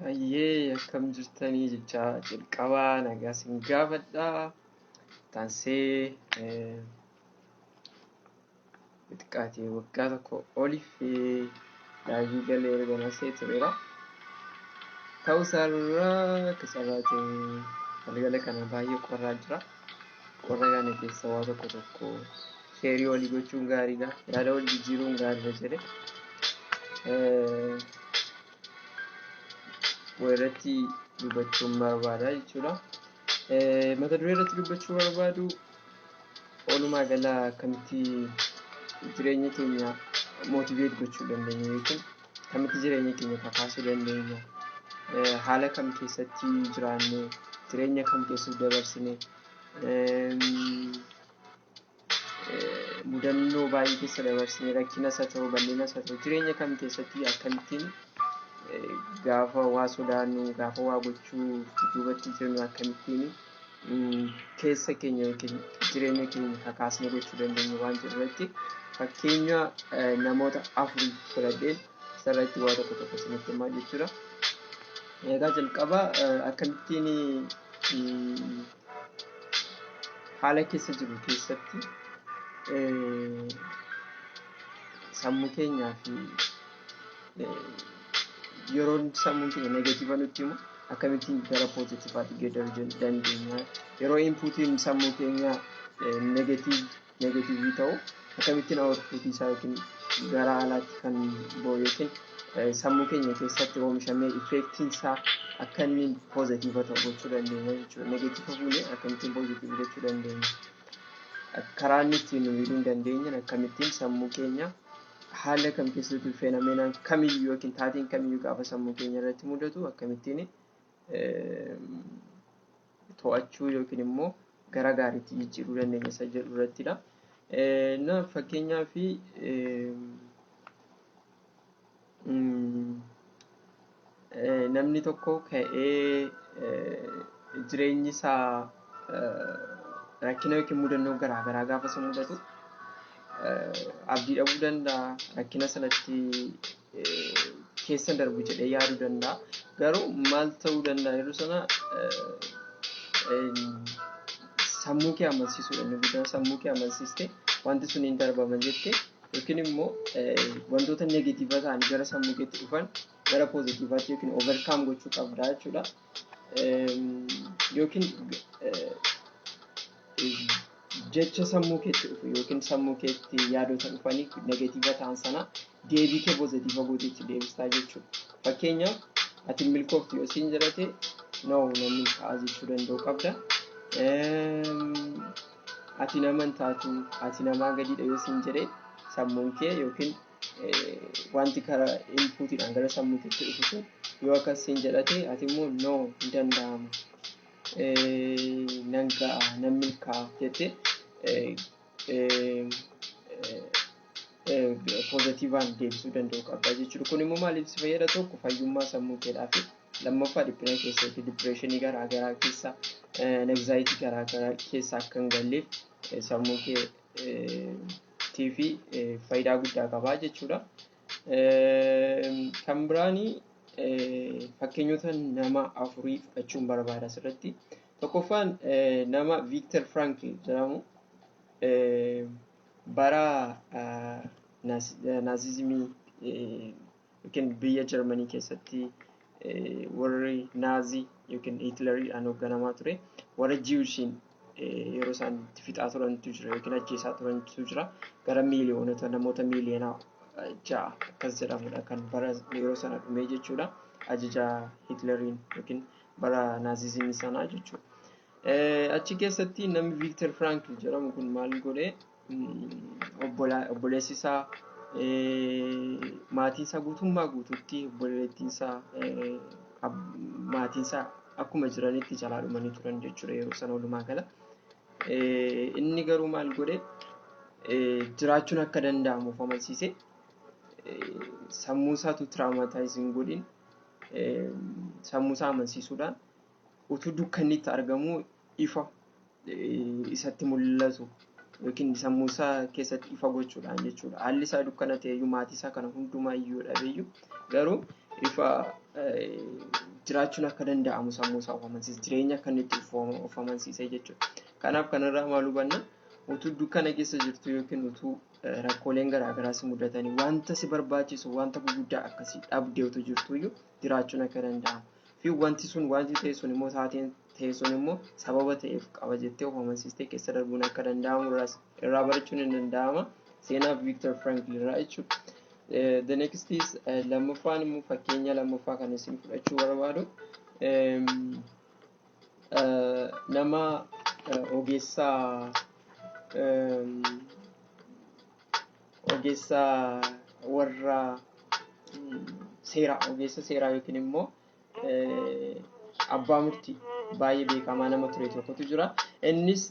Hayyee, akkam jirtanii jecha jalqabaa nagaa isin gaafadha. Taansee xiqqaatee waggaa tokko oliif live galee erga nasee tureera. Ta'uu isaarraa akka carraa ta'e galgala kana baay'ee qorraa jira. Qorra kana keessa waa tokko tokko share walii gochuun gaariidha. Yaada wal jijjiiruun gaariidha jedhe. Irratti dubbachuun barbaada jechuudha. Mata duree irratti dubbachuu barbaadu walumaa gala akkamitti jireenya keenya motivate gochuu dandeenya yookiin akkamitti jireenya keenya kakaasuu dandeenya, haala kam keessatti jiraanne, jireenya kam keessatti dabarsine, mudannoo baay'ee keessa dabarsine, rakkinas haa ta'u, bal'inas haa ta'u, jireenya kam keessatti akkamittiin gaafa waa sodaannu, gaafa waa gochuu duubatti jennu, akkamittiin keessa keenya yookiin jireenya keenya kakaasnee gochuu dandeenya waan jedhu irratti fakkeenya namoota afurii fudhadheen isarratti waa tokko tokko isinitti himaa jechuudha. Egaa jalqaba akkamittiin haala keessa jiru keessatti sammuu keenyaa fi yeroon sammuun keenya negative nutti himu akkamittiin gara positiveatti geeddaruu dandeenya. Yeroo inputiin sammuu keenya negative ta'u akkamittiin outputii isaa yookiin gara alaatti kan ba'u yookiin sammuu keenya keessatti oomishamee effectiin isaa akka inni positive ta'u gochuu dandeenya jechuudha. Negative fuunee akkamittiin positive gochuu dandeenya. Karaa inni ittiin nu miidhuu hin dandeenye akkamittiin sammuu keenya haala kam keessatti, phenomenaan kamiyyuu yookiin taateen kamiyyuu gaafa sammuu keenya irratti mudatu akkamittiin to'achuu yookiin immoo gara gaariitti jijjiiruu dandeenya isa jedhu irrattidha. Na fakkeenyaaf, namni tokko ka'ee jireenyi isaa rakkina yookiin mudannoo garaa garaa gaafa isa mudatu abdii dhabuu danda'a. Rakkina sanatti keessa darbu jedhee yaaduu danda'a. Garuu maal ta'uu danda'a? Yeroo sana sammuu kee amansiisuudha inni guddaan. Sammuu kee amansiiste wanti sun hin darbama jette yookiin immoo wantoota negative ta'anii gara sammuu keetti dhufan gara positiveatti yookiin overcome gochuu qabda jechuudha. Yookiin jecha sammuu keetti dhufu yookiin sammuu keetti yaadota dhufanii negative ta'an sana deebii kee positive gooteetti deebistaa jechuudha. Fakkeenyaaf, ati milkooftu yoo siin jedhate, no, nan milkaa'a jechuu danda'u qabda. Ati nama hin taatu, ati namaa gadiidha yoo siin jedhe sammuun kee yookiin Wanti karaa inputiidhaan gara sammuu keetti dhufu sun yoo akkas siin jedhate, ati immoo "No, hin danda'amu, nan ga'a, nan milkaa'a" jettee positiveaan deebisuu danda'u qabda jechuudha. Kun immoo maaliif si fayyada? Tokko, fayyummaa sammuu keedhaa fi lammaffaa, dhiphina keessatti, depressionii garaa garaa keessa, anxiety garaa garaa keessa akka hin galleef sammuu keetii fi faayidaa guddaa qabaa jechuudha. Kan biraanii fakkeenyota nama afurii fudhachuun barbaada asirratti. Tokkoffaan nama Viktor Frankl jedhamu, bara Naazizimii yookiin biyya Jarmanii keessatti warri Naazii yookiin Hitleriidhaan hoogganamaa ture, warra Jewishiin yeroo isaan itti fixaa turantu jira yookiin ajjeesaa turantu jira. Gara miiliyoonota, namoota miiliyoona 6 akkas jedhamudha kan bara yeroo sana dhume jechuudha. Ajaja Hitleriin yookiin bara Naazizimii sanaa jechuudha. Achi keessatti namni Viktor Frankl jedhamu kun maal godhee? Obboleessi isaa, maatiin isaa guutummaa guutuutti, obboleettiin isaa, maatiin isaa akkuma jiranitti jalaa dhumanii turan jechuudha yeroo sana walumaa gala. Inni garuu maal godhe? Jiraachuun akka danda'amu of amansiise, sammuu isaatu traumatize hin godhin, sammuu isaa amansiisuudhaan utuu dukkanni itti argamu ifa isatti mul'atu yookiin sammuu isaa keessatti ifa gochuudhaan jechuudha. Haalli isaa dukkana ta'eyyuu, maatii isaa kana hundumaa iyyuu dhabeeyyuu, garuu ifa jiraachuun akka danda'amu sammuu isaa of amansiise, jireenya akka inni itti of amansiise jechuudha. Kanaaf kanarraa maal hubanna? Utuu dukkana keessa jirtu yookiin utuu rakkooleen garaagaraa si mudatanii, wanta si barbaachisu, wanta gurguddaa akkasii dhabdee utuu jirtuyyuu, jiraachuun akka danda'amu fi wanti sun, wanti ta'e sun immoo, taateen ta'e sun immoo sababa ta'eef qaba jettee of amansiistee keessa darbuun akka danda'amu irraa barachuun hin danda'ama seenaa Viktor Frankl irraa jechuudha. The next is, lammaffaan immoo, fakkeenya lammaffaa kan isin fudhachuu barbaadu, nama ogeessaa warra seeraa, ogeessa seeraa yookiin immoo abbaa murtii baay'ee beekamaa nama ture tokkotu jira. Innis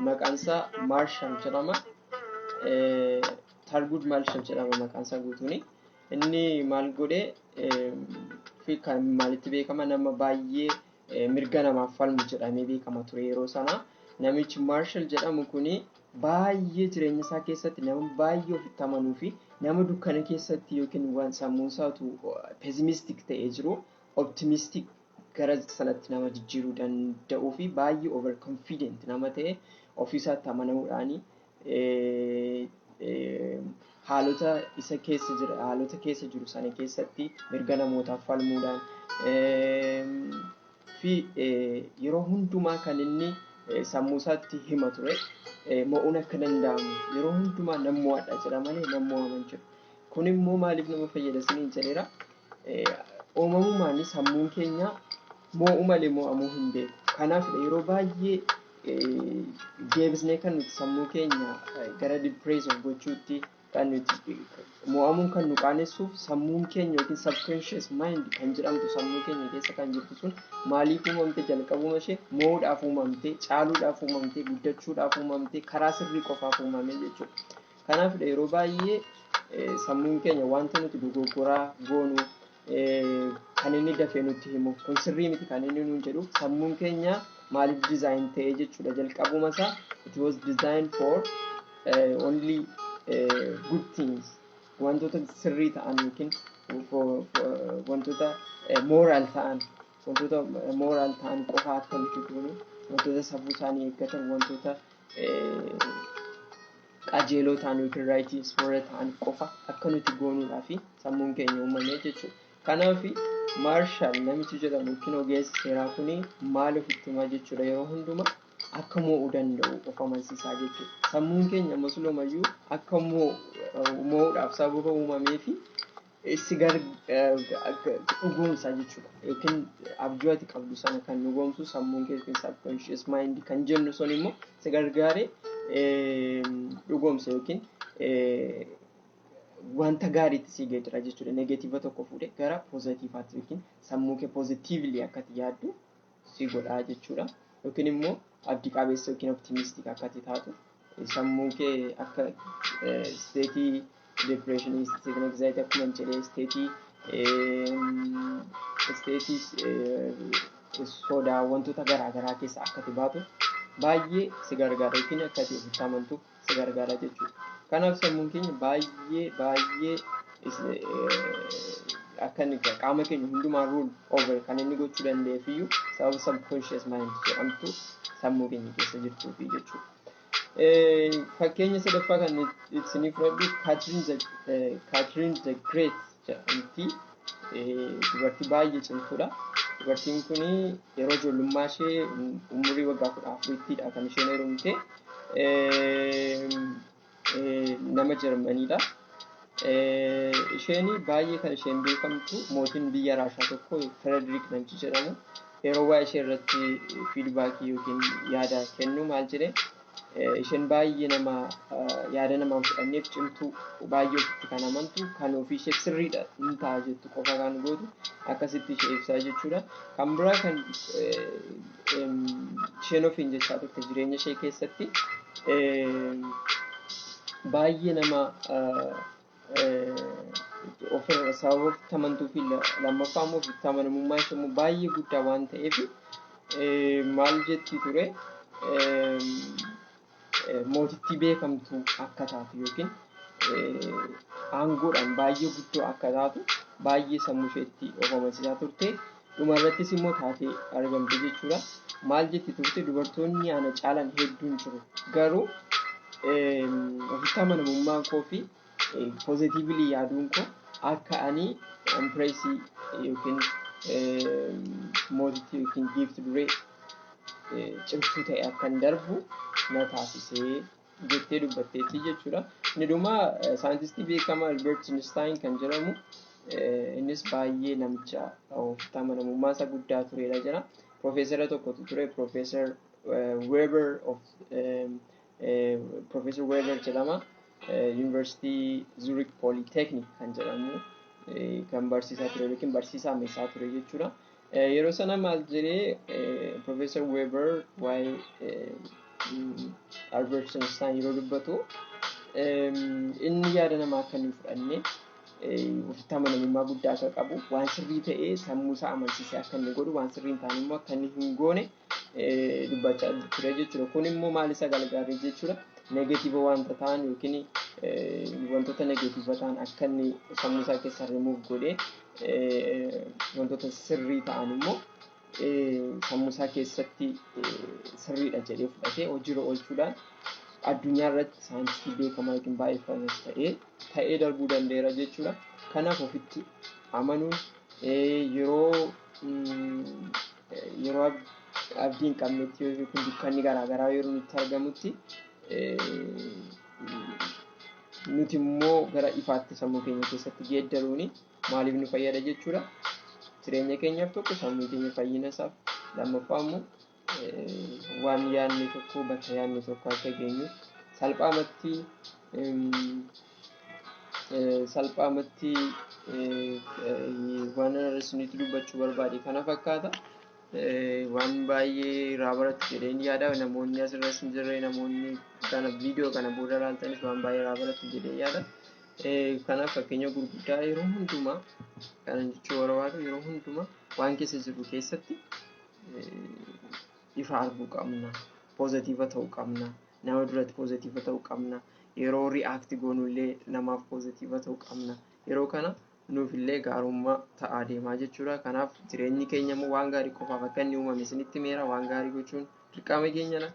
maqaan isaa Marshall jedhama. Thurgood Marshall jedhama maqaan isaa guutuuni. Inni maal godhee fi kan maalitti beekama? Nama baay'ee mirga namaaf falmu jedhamee beekama ture yeroo sana. Namichi Marshall jedhamu kuni baay'ee jireenya isaa keessatti nama baay'ee ofitti amanuu fi nama dukkana keessatti yookiin waan sammuun isaatu pessimistic ta'ee jiru optimistic gara sanatti nama jijjiiruu danda'uu fi baay'ee over confident nama ta'e, ofiisaatti amanamuudhaani haalota isa keessa jira, haalota keessa jiru sana keessatti mirga namootaaf falmuudhaan fi yeroo hundumaa kan inni sammuu isaatti hima ture, mo'uun akka danda'amu, yeroo hundumaa nan mo'adha jedha malee nan mo'aman jedhu. Kun immoo maaliif nama fayyada isiniin jedheera. Uumamumaan sammuun keenya mo'uu malee mo'amuu hin beeku. Kanaaf yeroo baay'ee deebisnee kan nuti sammuu keenya gara depression gochuutti kan nuti mo'amuun kan nu qaanessuuf, sammuun keenya yookiin subconscious mind kan jedhamtu sammuu keenya keessa kan jirtu sun maaliif uumamte? Jalqabuma ishee mo'uudhaaf uumamte, caaluudhaaf uumamte, guddachuudhaaf uumamte, karaa sirrii qofaaf uumame jechuudha. Kanaaf yeroo baay'ee sammuun keenya wanta nuti dogoggoraa goonu kan inni dafee nutti himu, kun sirrii miti kan inni nuun jedhu. Sammuun keenya maaliif design ta'ee jechuudha? Jalqabuma isaa it was designed for only good things, wantoota sirrii ta'an yookiin wantoota moral ta'an, wantoota moral ta'an qofa akka nuti goonu, wantoota safuu isaanii eeggatan, wantoota qajeeloo ta'an yookiin righteous warra ta'an qofa akka nuti goonuudhaa fi sammuun keenya uumame jechuudha. Kanaaf Marshall namichi jedhamu yookiin ogeessi seeraa kuni maal ofitti himaa jechuudha? Yeroo hundumaa akka mo'uu danda'u of amansiisaa jechuudha. Sammuun keenya muslumayyuu akka mo'uudhaaf sababa uumamee fi si dhugoomsa jechuudha. Yookiin abjuu ati qabdu sana kan dhugoomsu sammuun kee yookiin subconscious mind kan jennu sun immoo si gargaaree dhugoomsa yookiin Wanta gaariitti si geeddara jechuudha. Negative tokko fuudhee gara positiveaatti yookiin sammuu kee positively akka ati yaaddu si godhaa jechuudha. Yookiin immoo abdii qabeessa yookiin optimistic akka ati taatu, sammuu kee akka state depression, state anxiety, akkuma jedhee state sodaa wantoota garaa garaa keessa akka ati baatu baay'ee si gargaara yookiin akka ati ofitti amantuuf si gargaara jechuudha. Kanaaf sammuun keenya baay'ee baay'ee akka inni qaama keenya hundumaa rule over kan inni gochuu danda'eef iyyuu sababa subconscious mind jedhamtu sammuu keenya keessa jirtuufi jechuudha. Fakkeenya sadaffaa kan isinii fudhadhu Catherine the Great jedhamti, dubartii baay'ee cimtuudha. Dubartiin kun yeroo ijoollummaa ishee umurii waggaa 14ttidha kan isheen heerumte. Nama Jarmaniidha. Isheen baay'ee kan isheen beekamtu mootiin biyya Raashaa tokko Frederick namichi jedhamu yeroo waa'ee ishee irratti feedback yookiin yaada kennu maal jedhee, isheen baay'ee nama yaada namaa fudhanneef cimtuu, baay'ee ofitti kan amantu, kan ofii ishee sirriidha hin ta'a jettu qofa kan gootu akkasitti ishee ibsaa jechuudha. Kan biraa kan isheen ofiin jechaa turte jireenya ishee keessatti baay'ee nama ofirra sababa ofitti amantuu fi lammaffaa immoo ofitti amanamummaa ishee immoo baay'ee guddaa waan ta'eef maal jetti ture, mootittii beekamtuu akka taatu yookiin aangoodhaan baay'ee guddoo akka taatu baay'ee sammuu isheetti of amansiisaa turte. Dhumarrattis immoo taatee argamte jechuudha. Maal jetti turte? "Dubartoonni ana caalan hedduun jiru, garuu ofitti amanamummaan koo fi positively yaaduun koo akka ani empress yookiin mootittii yookiin giifti duree cimtuu ta'e akkan darbu na taasisee" jettee dubbatteetti jechuudha. Inni dhumaa saayintistii beekamaa Albert Einstein kan jedhamu, innis baay'ee namicha ofitti amanamummaa isaa guddaa turedha jira. Profeesara tokkotu ture, Profeesar Weber jedhama. Yuunivarsiitii Zurich Polytechnic kan jedhamu kan barsiisaa ture yookiin barsiisaa ammayyaa ture jechuudha. Yeroo sana maal jedhee Profeesar Weber waa'ee Albert Einstein yeroo dubbatu, inni yaada namaa akka inni fudhanne, ofitti amanamummaa guddaa akka qabu, waan sirrii ta'ee sammuu isaa amansiisee akka inni godhu, waan sirrii hin taane immoo akka inni hin goone dubbachaa ture jechuudha. Kun immoo maal isa gargaare jechuudha? Negative wanta ta'an yookiin wantoota negative ta'an akka inni sammuu isaa keessaa rimuuf godhee, wantoota sirrii ta'an immoo sammuu isaa keessatti sirriidha jedhee fudhatee hojiirra oolchuudhaan addunyaa irratti saayintistii beekamaa yookiin baay'ee famous ta'ee darbuu danda'eera jechuudha. Kanaaf ofitti amanuun yeroo abdii hin qabnetti yookiin dukkanni garaagaraa yeroo nutti argamutti nuti immoo gara ifaatti sammuu keenya keessatti geeddaruuni maaliif nu fayyada jechuudha? Jireenya keenyaaf tokko, sammuu keenya fayyina isaaf, lammaffaa immoo waan yaadne tokko bakka yaadne tokko akka geenyu salphaamatti waan isinitti dubbachuu barbaade kana fakkaata. Waan baay'ee irraa barattu jedheen yaada. Namoonni asirras hin jirre, namoonni kana viidiyoo kana booda ilaaltanis waan baay'ee irraa barattu jedheen yaada. Kanaaf fakkeenya gurguddaa yeroo hundumaa kana jechuu barbaadu, yeroo hundumaa waan keessa jirru keessatti ifa arguu qabna. Positive ta'uu qabna. Nama duratti positive ta'uu qabna. Yeroo react goonullee namaaf positive ta'uu qabna. Yeroo kana nuufillee gaarummaa ta'aa deemaa jechuudha. Kanaaf jireenyi keenya immoo waan gaarii qofaaf akka inni uumame isinitti meera, waan gaarii gochuun dirqama keenyadha.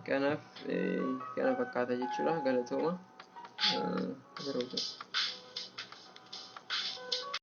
Kanaaf kana fakkaata jechuudha. Galatooma. Yeroo